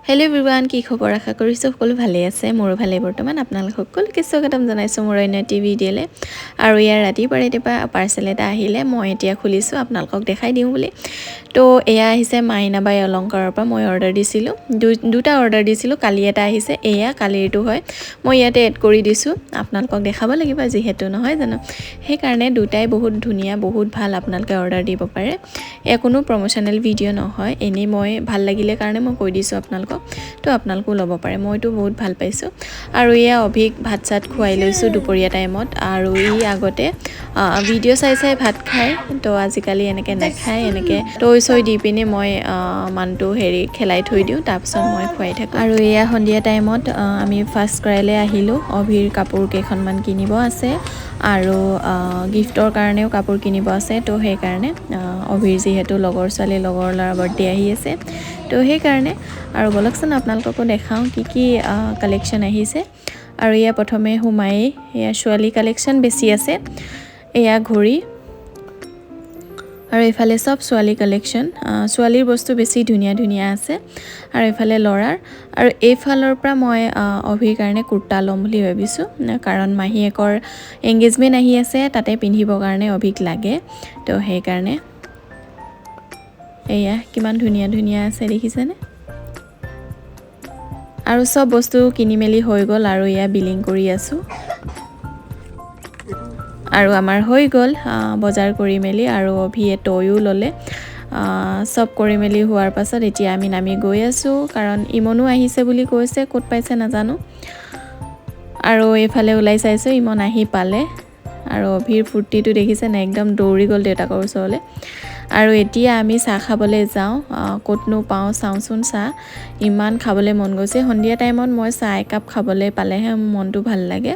Hello' everyone, কি খবৰ? আশা কৰিছোঁ সকলো ভালেই আছে। মোৰো ভালেই বৰ্তমান। আপোনালোক সকলোকে স্বাগতম জনাইছোঁ মোৰ অন্য এটি ভিডিঅ'লৈ। আৰু ইয়াৰ ৰাতিপুৱা ৰাতিপুৱা পাৰ্চেল এটা আহিলে, মই এতিয়া খুলিছোঁ, আপোনালোকক দেখাই দিওঁ বুলি। তো এয়া আহিছে মাইনাবাই অলংকাৰৰ পৰা মই অৰ্ডাৰ দিছিলোঁ, দুটা অৰ্ডাৰ দিছিলোঁ, কালি এটা আহিছে, এয়া কালিৰটো হয়। মই ইয়াতে এড কৰি দিছোঁ, আপোনালোকক দেখাব লাগিব যিহেতু, নহয় জানো? সেইকাৰণে দুটাই বহুত ধুনীয়া, বহুত ভাল, আপোনালোকে অৰ্ডাৰ দিব পাৰে। এয়া কোনো প্ৰমোশ্যনেল ভিডিঅ' নহয়, এনেই মই ভাল লাগিলে কাৰণে মই কৈ দিছোঁ আপোনালোকক, তো আপোনালোকেও ল'ব পাৰে। মইতো বহুত ভাল পাইছোঁ। আৰু এয়া অভিক ভাত চাত খুৱাই লৈছোঁ দুপৰীয়া টাইমত। আৰু ই আগতে ভিডিঅ' চাই চাই ভাত খায়, তো আজিকালি এনেকৈ নাখায়, এনেকৈ তৈ চৈ দি পিনে মই মানুহটো হেৰি খেলাই থৈ দিওঁ, তাৰপিছত মই খুৱাই থাকোঁ। আৰু এয়া সন্ধিয়া টাইমত আমি ফাৰ্ষ্ট ক্ৰাইলৈ আহিলোঁ, অভিৰ কাপোৰ কেইখনমান কিনিব আছে আৰু গিফ্টৰ কাৰণেও কাপোৰ কিনিব আছে। তো সেইকাৰণে অভিৰ যিহেতু লগৰ ছোৱালী, লগৰ ল'ৰা বাৰ্থডে আহি আছে, তো সেইকাৰণে। আৰু ব'লকচোন আপোনালোককো দেখাওঁ কি কি কালেকশ্যন আহিছে। আৰু এয়া প্ৰথমে সোমায়েই এয়া ছোৱালী কালেকশ্যন বেছি আছে, এয়া ঘড়ী আৰু এইফালে চব ছোৱালী কালেকশ্যন, ছোৱালীৰ বস্তু বেছি ধুনীয়া ধুনীয়া আছে। আৰু এইফালে ল'ৰাৰ। আৰু এইফালৰ পৰা মই অভিৰ কাৰণে কুৰ্তা ল'ম বুলি ভাবিছোঁ, কাৰণ মাহীয়েকৰ এংগেজমেণ্ট আহি আছে, তাতে পিন্ধিবৰ কাৰণে অভিক লাগে, তো সেইকাৰণে। এয়া কিমান ধুনীয়া ধুনীয়া আছে দেখিছেনে? আৰু চব বস্তু কিনি মেলি হৈ গ'ল আৰু এয়া বিলিং কৰি আছোঁ। আৰু আমাৰ হৈ গ'ল বজাৰ কৰি মেলি, আৰু অভিয়ে টয়ো ল'লে। চব কৰি মেলি হোৱাৰ পাছত এতিয়া আমি নামি গৈ আছোঁ, কাৰণ ইমনো আহিছে বুলি কৈছে, ক'ত পাইছে নাজানো। আৰু এইফালে ওলাই চাইছোঁ, ইমন আহি পালে। আৰু অভিৰ ফূৰ্তিটো দেখিছে নাই, একদম দৌৰি গ'ল দেউতাকৰ ওচৰলৈ। আৰু এতিয়া আমি চাহ খাবলৈ যাওঁ, ক'তনো পাওঁ চাওঁচোন। চাহ ইমান খাবলৈ মন গৈছে, সন্ধিয়া টাইমত মই চাহ একাপ খাবলৈ পালেহে মোৰ মনটো ভাল লাগে,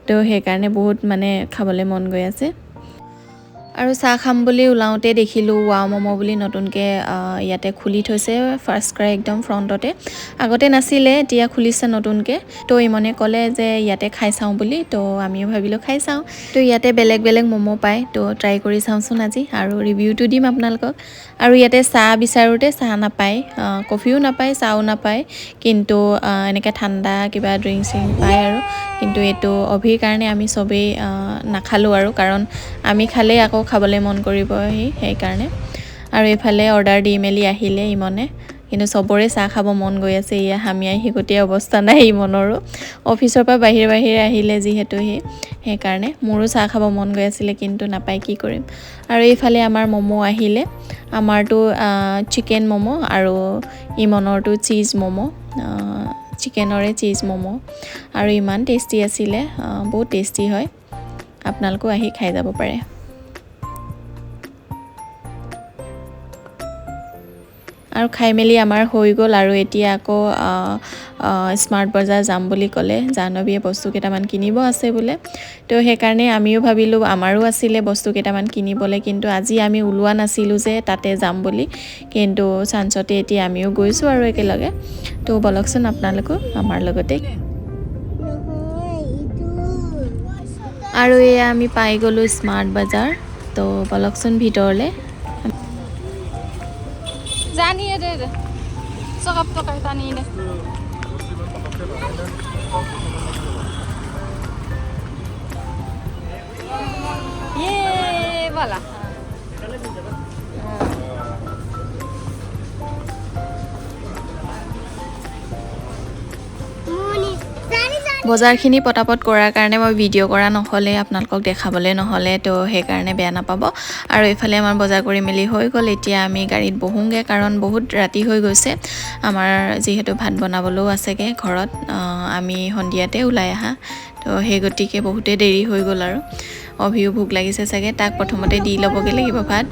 তো সেইকাৰণে বহুত মানে খাবলৈ মন গৈ আছে। আৰু চাহ খাম বুলি ওলাওঁতে দেখিলোঁ ৱাও ম'ম' বুলি নতুনকৈ ইয়াতে খুলি থৈছে, ফাৰ্ষ্ট ক্ৰাই একদম ফ্ৰণ্টতে, আগতে নাছিলে, এতিয়া খুলিছে নতুনকৈ। তো ইমনে ক'লে যে ইয়াতে খাই চাওঁ বুলি, তো আমিও ভাবিলোঁ খাই চাওঁ। তো ইয়াতে বেলেগ বেলেগ ম'ম' পায়, তো ট্ৰাই কৰি চাওঁচোন আজি, আৰু ৰিভিউটো দিম আপোনালোকক। আৰু ইয়াতে চাহ বিচাৰোঁতে চাহ নাপায়, কফিও নাপায়, চাহো নাপায়, কিন্তু এনেকৈ ঠাণ্ডা কিবা ড্ৰিংক চিংক পায় আৰু। কিন্তু এইটো অভিৰ কাৰণে আমি চবেই নাখালোঁ আৰু, কাৰণ আমি খালেই আকৌ খাবলৈ মন কৰিব সি, সেইকাৰণে। আৰু এইফালে অৰ্ডাৰ দি মেলি আহিলে ইমনে, কিন্তু চবৰে চাহ খাব মন গৈ আছে। এয়া হামিয়াই শিকতীয়া অৱস্থা নাই ইমনৰো, অফিচৰ পৰা বাহিৰে বাহিৰে আহিলে যিহেতু সি, সেইকাৰণে মোৰো চাহ খাব মন গৈ আছিলে, কিন্তু নাপায় কি কৰিম। আৰু এইফালে আমাৰ ম'ম' আহিলে, আমাৰটো চিকেন ম'ম' আৰু ইমনৰটো চীজ ম'ম', চিকেনৰে চীজ ম'ম'। আৰু ইমান টেষ্টি আছিলে, বহুত টেষ্টি হয়, আপোনালোকো আহি খাই যাব পাৰে। আৰু খাই মেলি আমাৰ হৈ গ'ল। আৰু এতিয়া আকৌ স্মাৰ্ট বজাৰ যাম বুলি ক'লে, জাহ্নৱীয়ে বস্তু কেইটামান কিনিব আছে বোলে, তো সেইকাৰণে আমিও ভাবিলোঁ আমাৰো আছিলে বস্তু কেইটামান কিনিবলৈ, কিন্তু আজি আমি ওলোৱা নাছিলোঁ যে তাতে যাম বুলি, কিন্তু চান্সতে এতিয়া আমিও গৈছোঁ আৰু একেলগে। তো ব'লকচোন আপোনালোকো আমাৰ লগতে। আৰু এয়া আমি পাই গ'লোঁ স্মাৰ্ট বজাৰ, তো ব'লকচোন ভিতৰলৈ। জানিয়ে দে দে চকাপ টকাই টানি দে। ইয়ে বলা। বজাৰখিনি পটাপট কৰাৰ কাৰণে মই ভিডিঅ' কৰা নহ'লে, আপোনালোকক দেখাবলৈ নহ'লে, তো সেইকাৰণে বেয়া নাপাব। আৰু এইফালে আমাৰ বজাৰ কৰি মেলি হৈ গ'ল, এতিয়া আমি গাড়ীত বহোঁগৈ, কাৰণ বহুত ৰাতি হৈ গৈছে, আমাৰ যিহেতু ভাত বনাবলৈও আছেগৈ ঘৰত, আমি সন্ধিয়াতে ওলাই আহা, তো সেই গতিকে বহুতেই দেৰি হৈ গ'ল। আৰু অভিও ভোক লাগিছে চাগে, তাক প্ৰথমতে দি ল'বগৈ লাগিব ভাত।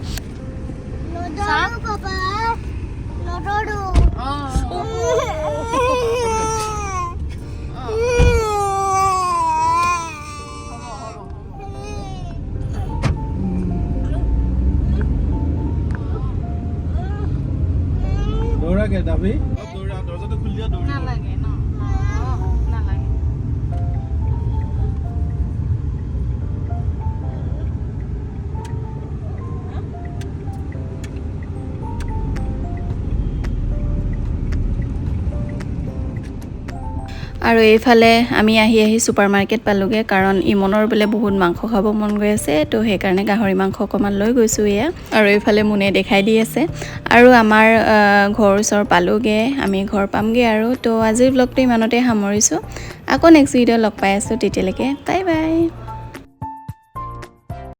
নালাগে ন, নালাগে। আৰু এইফালে আমি আহি আহি ছুপাৰ মাৰ্কেট পালোগৈ, কাৰণ ইমনৰ বোলে বহুত মাংস খাব মন গৈ আছে। তো সেইকাৰণে গাহৰি মাংস অকণমান লৈ গৈছোঁ এয়া। আৰু এইফালে মুনে দেখাই দি আছে। আৰু আমাৰ ঘৰ ওচৰ পালোগৈ, আমি ঘৰ পামগৈ। আৰু তো আজিৰ ব্লগটো ইমানতে সামৰিছোঁ। আকৌ নেক্সট ভিডিঅ' লগ পাই আছোঁ, তেতিয়ালৈকে বাই বাই।